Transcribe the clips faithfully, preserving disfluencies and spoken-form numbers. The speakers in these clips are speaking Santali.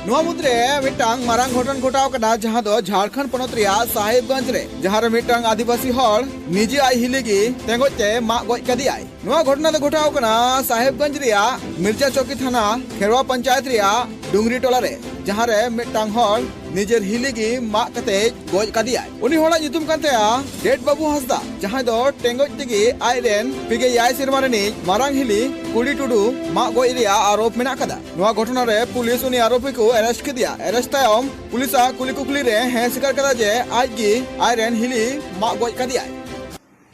ᱱᱚᱣᱟ ᱢᱩᱫᱽᱨᱮ ᱢᱤᱫᱴᱟᱝ ᱢᱟᱨᱟᱝ ᱜᱷᱚᱴᱚᱱ ᱜᱷᱚᱴᱟᱣ ᱠᱟᱱᱟ, ᱡᱟᱦᱟᱸ ᱫᱚ ᱡᱷᱟᱲᱠᱷᱚᱸᱰ ᱯᱚᱱᱚᱛ ᱨᱮᱭᱟᱜ ᱥᱟᱦᱮᱵᱽᱜᱚᱸᱡᱽ ᱨᱮ, ᱡᱟᱦᱟᱸ ᱨᱮ ᱢᱤᱫᱴᱟᱝ ᱟᱹᱫᱤᱵᱟᱹᱥᱤ ᱦᱚᱲ ᱱᱤᱡᱮ ᱟᱡ ᱦᱤᱞᱤ ᱜᱮ ᱴᱮᱸᱜᱚᱡ ᱛᱮ ᱢᱟᱜ ᱜᱚᱡ ᱠᱟᱫᱮᱭᱟᱭ᱾ ᱱᱚᱣᱟ ᱜᱷᱚᱴᱚᱱᱟ ᱫᱚ ᱜᱷᱚᱴᱟᱣ ᱠᱟᱱᱟ ᱥᱟᱦᱮᱵᱽᱜᱚᱸᱡᱽ ᱨᱮᱭᱟᱜ ᱢᱤᱨᱡᱟ ᱪᱚᱣᱠᱤ ᱛᱷᱟᱱᱟ ᱠᱷᱮᱨᱣᱟ ᱯᱚᱧᱪᱟᱭᱮᱛ ᱨᱮᱭᱟᱜ ᱰᱩᱝᱜᱽᱨᱤ ᱴᱚᱞᱟ ᱨᱮ, ᱡᱟᱦᱟᱸ ᱨᱮ ᱢᱤᱫᱴᱟᱝ ᱦᱚᱲ ᱱᱤᱡᱮᱨ ᱦᱤᱞᱤ ᱜᱮ ᱢᱟᱜ ᱠᱟᱛᱮ ᱜᱚᱡ ᱠᱟᱫᱮᱭᱟᱭ᱾ ᱩᱱᱤ ᱦᱚᱲᱟᱜ ᱧᱩᱛᱩᱢ ᱠᱟᱱ ᱛᱟᱭᱟ ᱰᱮᱰ ᱵᱟᱹᱵᱩ ᱦᱟᱸᱥᱫᱟ, ᱡᱟᱦᱟᱸᱭ ᱫᱚ ᱴᱮᱸᱜᱚᱡ ᱛᱮᱜᱮ ᱟᱡ ᱨᱮᱱ ᱯᱮᱜᱮ ᱮᱭᱟᱭ ᱥᱮᱨᱢᱟ ᱨᱤᱱᱤᱡ ᱢᱟᱨᱟᱝ ᱦᱤᱞᱤ ᱠᱩᱲᱤ ᱴᱩᱰᱩ ᱢᱟᱜ ᱜᱚᱡ ᱨᱮᱭᱟᱜ ᱟᱨᱳᱯ ᱢᱮᱱᱟᱜ ᱠᱟᱫᱟ᱾ ᱱᱚᱣᱟ ᱜᱷᱚᱴᱚᱱᱟ ᱨᱮ ᱯᱩᱞᱤᱥ ᱩᱱᱤ ᱟᱨᱳᱯᱤ ᱠᱚ ᱮᱨᱮᱥᱴ ᱠᱮᱫᱮᱭᱟ᱾ ᱮᱨᱮᱥᱴ ᱛᱟᱭᱚᱢ ᱯᱩᱞᱤᱥᱟᱜ ᱠᱩᱞᱤ ᱠᱩᱠᱞᱤ ᱨᱮ ᱦᱮᱸ ᱥᱤᱠᱟᱨ ᱠᱟᱫᱟ ᱡᱮ ᱟᱡ ᱜᱮ ᱟᱡ ᱨᱮᱱ ᱦᱤᱞᱤ ᱢᱟᱜ ᱜᱚᱡ ᱠᱟᱫᱮᱭᱟᱭ᱾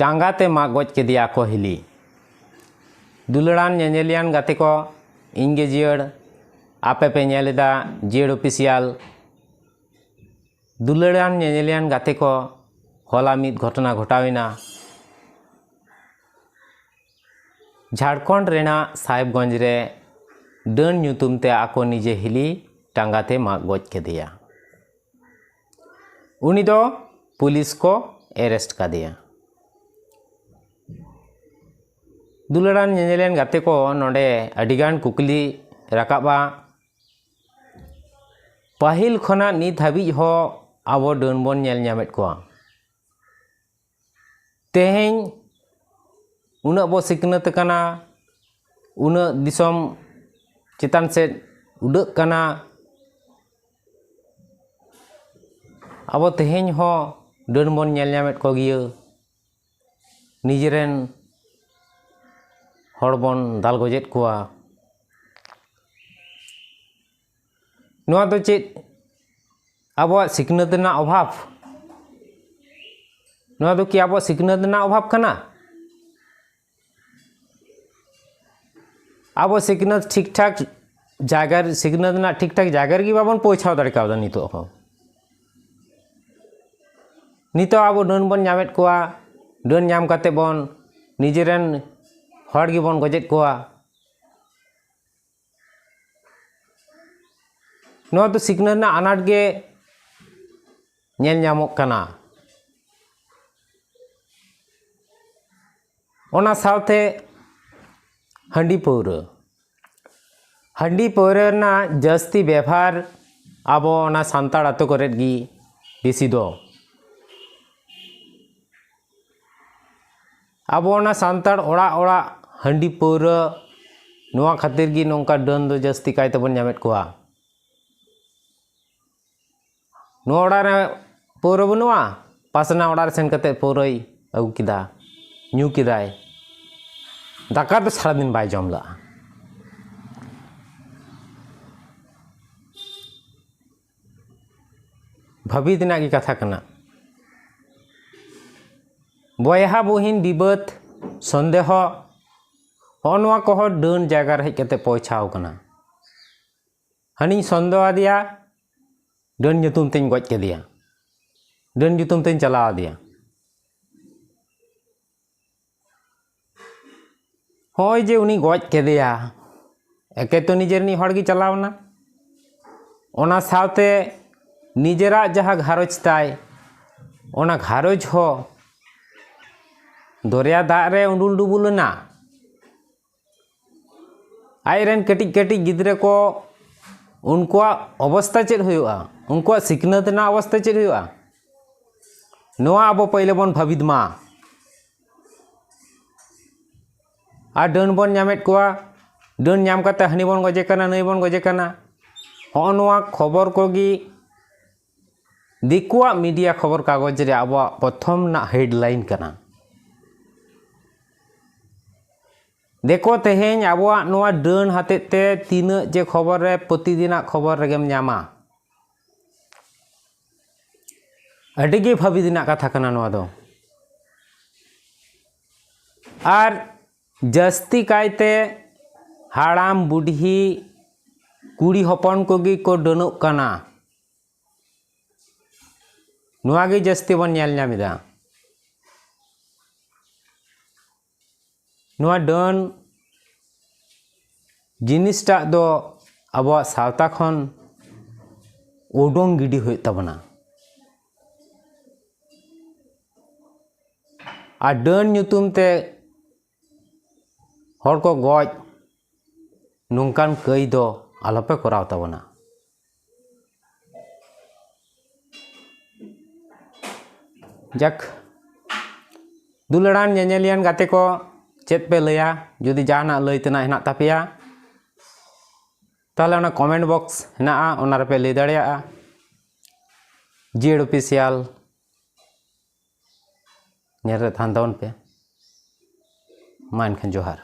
ᱴᱟᱸᱜᱟ ᱛᱮ ᱢᱟᱜ ᱜᱚᱡ ᱠᱮᱫᱮᱭᱟ ᱠᱚ ᱦᱤᱞᱤ᱾ ᱫᱩᱞᱟᱹᱲᱟᱱ ᱧᱮᱧᱮᱞᱤᱭᱟᱱ ᱜᱟᱛᱮ ᱠᱚ, ᱤᱧ ᱜᱮ ᱡᱤᱭᱟᱹᱲ, ᱟᱯᱮ ᱯᱮ ᱧᱮᱞ ᱮᱫᱟ ᱡᱤᱭᱟᱹᱲ ᱚᱯᱷᱤᱥᱤᱭᱟᱞ᱾ ᱫᱩᱞᱟᱹᱲᱟᱱ ᱧᱮᱧᱮᱞᱤᱭᱟᱱ ᱜᱟᱛᱮ ᱠᱚ, ᱦᱚᱞᱟ ᱢᱤᱫ ᱜᱷᱚᱴᱚᱱᱟ ᱜᱷᱚᱴᱟᱣ ᱮᱱᱟ᱾ ᱡᱷᱟᱲᱠᱷᱚᱸᱰ ᱨᱮᱱᱟᱜ ᱥᱟᱦᱮᱵᱽᱜᱚᱸᱡᱽ ᱨᱮ ᱰᱟᱹᱱ ᱧᱩᱛᱩᱢ ᱛᱮ ᱟᱠᱚ ᱱᱤᱡᱮ ᱦᱤᱞᱤ ᱴᱟᱸᱜᱟ ᱛᱮ ᱢᱟᱜ ᱜᱚᱡ ᱠᱮᱫᱮᱭᱟ᱾ ᱩᱱᱤ ᱫᱚ ᱯᱩᱞᱤᱥ ᱠᱚ ᱮᱨᱮᱥᱴ ᱠᱟᱫᱮᱭᱟ᱾ ᱫᱩᱞᱟᱹᱲᱟᱱ ᱧᱮᱧᱮᱞᱤᱭᱟᱱ ᱜᱟᱛᱮ ᱠᱚ, ᱱᱚᱰᱮ ᱟᱹᱰᱤᱜᱟᱱ ᱠᱩᱠᱞᱤ ᱨᱟᱠᱟᱵᱼᱟ᱾ ᱯᱟᱹᱦᱤᱞ ᱠᱷᱚᱱᱟᱜ ᱱᱤᱛ ᱦᱟᱹᱵᱤᱡ ᱦᱚᱸ ᱟᱵᱚ ᱰᱟᱹᱱ ᱵᱚᱱ ᱧᱮᱞ ᱧᱟᱢᱮᱫ ᱠᱚᱣᱟ᱾ ᱛᱮᱦᱮᱧ ᱩᱱᱟᱹᱜ ᱵᱚ ᱥᱤᱠᱷᱱᱟᱹᱛ ᱟᱠᱟᱱᱟ, ᱩᱱᱟᱹᱜ ᱫᱤᱥᱚᱢ ᱪᱮᱛᱟᱱ ᱥᱮᱫ ᱩᱰᱟᱹᱜ ᱠᱟᱱᱟ, ᱟᱵᱚ ᱛᱮᱦᱮᱧ ᱦᱚᱸ ᱰᱟᱹᱱ ᱵᱚᱱ ᱧᱮᱞ ᱧᱟᱢᱮᱫ ᱠᱚᱜᱮᱭᱟ, ᱱᱤᱡᱮᱨᱮᱱ ᱦᱚᱲ ᱵᱚᱱ ᱫᱟᱞ ᱜᱚᱡᱮᱫ ᱠᱚᱣᱟ᱾ ᱱᱚᱣᱟ ᱫᱚ ᱪᱮᱫ ᱟᱵᱚᱣᱟᱜ ᱥᱤᱠᱷᱱᱟᱹᱛ ᱨᱮᱱᱟᱜ ᱚᱵᱷᱟᱵᱽ? ᱱᱚᱣᱟ ᱫᱚ ᱠᱤ ᱟᱵᱚᱣᱟᱜ ᱥᱤᱠᱷᱱᱟᱹᱛ ᱨᱮᱱᱟᱜ ᱚᱵᱷᱟᱵᱽ ᱠᱟᱱᱟ? ᱟᱵᱚ ᱥᱤᱠᱷᱱᱟᱹᱛ ᱴᱷᱤᱠ ᱴᱷᱟᱠ ᱡᱟᱭᱜᱟ ᱨᱮ, ᱥᱤᱠᱷᱱᱟᱹᱛ ᱨᱮᱱᱟᱜ ᱴᱷᱤᱠ ᱴᱷᱟᱠ ᱡᱟᱭᱜᱟ ᱨᱮᱜᱮ ᱵᱟᱵᱚᱱ ᱯᱳᱣᱪᱷᱟᱣ ᱫᱟᱲᱮ ᱠᱟᱣᱫᱟ ᱱᱤᱛᱚᱜ ᱦᱚᱸ᱾ ᱱᱤᱛᱚᱜ ᱟᱵᱚ ᱰᱟᱹᱱ ᱵᱚᱱ ᱧᱟᱢᱮᱫ ᱠᱚᱣᱟ, ᱰᱟᱹᱱ ᱧᱟᱢ ᱠᱟᱛᱮ ᱵᱚᱱ ᱱᱤᱡᱮᱨᱮᱱ ᱦᱚᱲ ᱜᱮᱵᱚᱱ ᱜᱚᱡᱮᱫ ᱠᱚᱣᱟ᱾ ᱱᱚᱣᱟ ᱫᱚ ᱥᱤᱠᱷᱱᱟᱹᱛ ᱨᱮᱱᱟᱜ ᱟᱱᱟᱴ ᱜᱮ ᱧᱮᱞ ᱧᱟᱢᱚᱜ ᱠᱟᱱᱟ᱾ ᱚᱱᱟ ᱥᱟᱶᱛᱮ ᱦᱟᱺᱰᱤ ᱯᱟᱹᱣᱨᱟᱹ, ᱦᱟᱺᱰᱤ ᱯᱟᱹᱣᱨᱟᱹ ᱨᱮᱱᱟᱜ ᱡᱟᱹᱥᱛᱤ ᱵᱮᱵᱷᱟᱨ ᱟᱵᱚ ᱚᱱᱟ ᱥᱟᱱᱛᱟᱲ ᱟᱛᱳ ᱠᱚᱨᱮᱫ ᱜᱮ ᱵᱮᱥᱤ ᱫᱚ᱾ ᱟᱵᱚ ᱚᱱᱟ ᱥᱟᱱᱛᱟᱲ ᱚᱲᱟᱜ ᱚᱲᱟᱜ ᱦᱟᱺᱰᱤ ᱯᱟᱹᱣᱨᱟᱹ, ᱱᱚᱣᱟ ᱠᱷᱟᱹᱛᱤᱨ ᱜᱮ ᱱᱚᱝᱠᱟ ᱰᱟᱹᱱ ᱫᱚ ᱡᱟᱹᱥᱛᱤ ᱠᱟᱭ ᱛᱮᱵᱚᱱ ᱧᱟᱢᱮᱫ ᱠᱚᱣᱟ᱾ ᱱᱚᱣᱟ ᱚᱲᱟᱜ ᱨᱮ ᱯᱟᱹᱣᱨᱟᱹ ᱵᱟᱹᱱᱩᱜᱼᱟ, ᱯᱟᱥᱱᱟ ᱚᱲᱟᱜ ᱨᱮ ᱥᱮᱱ ᱠᱟᱛᱮ ᱯᱟᱹᱣᱨᱟᱹᱭ ᱟᱹᱜᱩ ᱠᱮᱫᱟ, ᱧᱩ ᱠᱮᱫᱟᱭ, ᱫᱟᱠᱟ ᱫᱚ ᱥᱟᱨᱟᱫᱤᱱ ᱵᱟᱭ ᱡᱚᱢ ᱞᱟᱜᱼᱟ᱾ ᱵᱷᱟᱹᱵᱤᱛ ᱨᱮᱱᱟᱜ ᱜᱮ ᱠᱟᱛᱷᱟ ᱠᱟᱱᱟ᱾ ᱵᱚᱭᱦᱟ ᱵᱩᱦᱤᱱ ᱵᱤᱵᱟᱹᱫ, ᱥᱚᱱᱫᱮᱦᱚ, ᱦᱚᱸᱜᱼᱚ ᱱᱚᱣᱟ ᱠᱚᱦᱚᱸ ᱰᱟᱹᱱ ᱡᱟᱭᱜᱟ ᱨᱮ ᱦᱮᱡ ᱠᱟᱛᱮ ᱯᱳᱣᱪᱷᱟᱣ ᱠᱟᱱᱟ᱾ ᱦᱟᱹᱱᱤᱧ ᱥᱚᱱᱫᱮᱦᱚ ᱟᱫᱮᱭᱟ, ᱰᱟᱹᱱ ᱧᱩᱛᱩᱢ ᱛᱮᱧ ᱜᱚᱡ ᱠᱮᱫᱮᱭᱟ, ᱰᱟᱹᱱ ᱧᱩᱛᱩᱢ ᱛᱮᱧ ᱪᱟᱞᱟᱣ ᱟᱫᱮᱭᱟ᱾ ᱦᱚᱸᱜᱼᱚᱭ ᱡᱮ ᱩᱱᱤ ᱜᱚᱡ ᱠᱮᱫᱮᱭᱟ, ᱮᱠᱮ ᱛᱚ ᱱᱤᱡᱮ ᱨᱤᱱᱤᱡ ᱦᱚᱲ ᱜᱮ ᱪᱟᱞᱟᱣ ᱮᱱᱟ, ᱚᱱᱟ ᱥᱟᱶᱛᱮ ᱱᱤᱡᱮᱨᱟᱜ ᱡᱟᱦᱟᱸ ᱜᱷᱟᱨᱚᱸᱡᱽ ᱛᱟᱭ, ᱚᱱᱟ ᱜᱷᱟᱨᱚᱸᱡᱽ ᱦᱚᱸ ᱫᱚᱨᱭᱟ ᱫᱟᱜ ᱨᱮ ᱩᱰᱩᱞ ᱰᱩᱵᱩᱞ ᱮᱱᱟ᱾ ᱟᱡ ᱨᱮᱱ ᱠᱟᱹᱴᱤᱡ ᱠᱟᱹᱴᱤᱡ ᱜᱤᱫᱽᱨᱟᱹ ᱠᱚ, ᱩᱱᱠᱩᱣᱟᱜ ᱚᱵᱚᱥᱛᱟ ᱪᱮᱫ ᱦᱩᱭᱩᱜᱼᱟ? ᱩᱱᱠᱩᱣᱟᱜ ᱥᱤᱠᱷᱱᱟᱹᱛ ᱨᱮᱱᱟᱜ ᱚᱵᱚᱥᱛᱟ ᱪᱮᱫ ᱦᱩᱭᱩᱜᱼᱟ? ᱱᱚᱣᱟ ᱟᱵᱚ ᱯᱳᱭᱞᱳ ᱵᱚᱱ ᱵᱷᱟᱹᱵᱤᱛ ᱢᱟ᱾ ᱟᱨ ᱰᱟᱹᱱ ᱵᱚᱱ ᱧᱟᱢᱮᱫ ᱠᱚᱣᱟ, ᱰᱟᱹᱱ ᱧᱟᱢ ᱠᱟᱛᱮ ᱦᱟᱹᱱᱤ ᱵᱚᱱ ᱜᱚᱡᱮ ᱠᱟᱱᱟ, ᱱᱟᱹᱭ ᱵᱚᱱ ᱜᱚᱡᱮ ᱠᱟᱱᱟ᱾ ᱦᱚᱸᱜᱼᱚ ᱱᱚᱣᱟ ᱠᱷᱚᱵᱚᱨ ᱠᱚᱜᱮ ᱫᱤᱠᱩᱣᱟᱜ ᱢᱤᱰᱤᱭᱟ ᱠᱷᱚᱵᱚᱨ ᱠᱟᱜᱚᱡᱽ ᱨᱮ ᱟᱵᱚᱣᱟᱜ ᱯᱨᱚᱛᱷᱚᱢ ᱨᱮᱱᱟᱜ ᱦᱮᱰᱞᱟᱭᱤᱱ ᱠᱟᱱᱟ᱾ ᱫᱮᱠᱚ ᱛᱮᱦᱮᱧ ᱟᱵᱚᱣᱟᱜ ᱱᱚᱣᱟ ᱰᱟᱹᱱ ᱦᱚᱛᱮᱡ ᱛᱮ ᱛᱤᱱᱟᱹᱜ ᱡᱮ ᱠᱷᱚᱵᱚᱨ ᱨᱮ, ᱯᱨᱚᱛᱤᱫᱤᱱᱟᱜ ᱠᱷᱚᱵᱚᱨ ᱨᱮᱜᱮᱢ ᱧᱟᱢᱟ᱾ ᱟᱹᱰᱤ ᱜᱮ ᱵᱷᱟᱹᱵᱤᱛ ᱨᱮᱱᱟᱜ ᱠᱟᱛᱷᱟ ᱠᱟᱱᱟ ᱱᱚᱣᱟ ᱫᱚ᱾ ᱟᱨ ᱡᱟᱹᱥᱛᱤ ᱠᱟᱭᱛᱮ ᱦᱟᱲᱟᱢ ᱵᱩᱰᱷᱤ ᱠᱩᱲᱤ ᱦᱚᱯᱚᱱ ᱠᱚᱜᱮ ᱠᱚ ᱰᱟᱹᱱᱚᱜ ᱠᱟᱱᱟ᱾ ᱱᱚᱣᱟ ᱜᱮ ᱡᱟᱹᱥᱛᱤ ᱵᱚᱱ ᱧᱮᱞ ᱧᱟᱢ ᱮᱫᱟ᱾ ᱱᱚᱣᱟ ᱰᱟᱹᱱ ᱡᱤᱱᱤᱥᱴᱟᱜ ᱫᱚ ᱟᱵᱚᱣᱟᱜ ᱥᱟᱶᱛᱟ ᱠᱷᱚᱱ ᱩᱰᱩᱝ ᱜᱤᱰᱤ ᱦᱩᱭᱩᱜ ᱛᱟᱵᱚᱱᱟ᱾ ᱟᱨ ᱰᱟᱹᱱ ᱧᱩᱛᱩᱢ ᱛᱮ ᱦᱚᱲ ᱠᱚ ᱜᱚᱡ, ᱱᱚᱝᱠᱟᱱ ᱠᱟᱹᱭ ᱫᱚ ᱟᱞᱚᱯᱮ ᱠᱚᱨᱟᱣ ᱛᱟᱵᱚᱱᱟ᱾ ᱡᱟᱠ, ᱫᱩᱞᱟᱹᱲᱟᱱ ᱧᱮᱧᱮᱞᱤᱭᱟᱱ ᱜᱟᱛᱮ ᱠᱚ, ᱪᱮᱫ ᱯᱮ ᱞᱟᱹᱭᱟ? ᱡᱩᱫᱤ ᱡᱟᱦᱟᱱᱟᱜ ᱞᱟᱹᱭ ᱛᱮᱱᱟᱜ ᱦᱮᱱᱟᱜ ᱛᱟᱯᱮᱭᱟ, ᱛᱟᱦᱚᱞᱮ ᱚᱱᱟ comment box ᱦᱮᱱᱟᱜᱼᱟ, ᱚᱱᱟ ᱨᱮᱯᱮ ᱞᱟᱹᱭ ᱫᱟᱲᱮᱭᱟᱜᱼᱟ᱾ ᱡᱤᱭᱟᱹᱲ Official ᱧᱮᱞ ᱨᱮ ᱛᱟᱦᱮᱱ ᱛᱟᱵᱚᱱ ᱯᱮ᱾ ᱢᱟ ᱮᱱᱠᱷᱟᱱ ᱡᱚᱦᱟᱨ᱾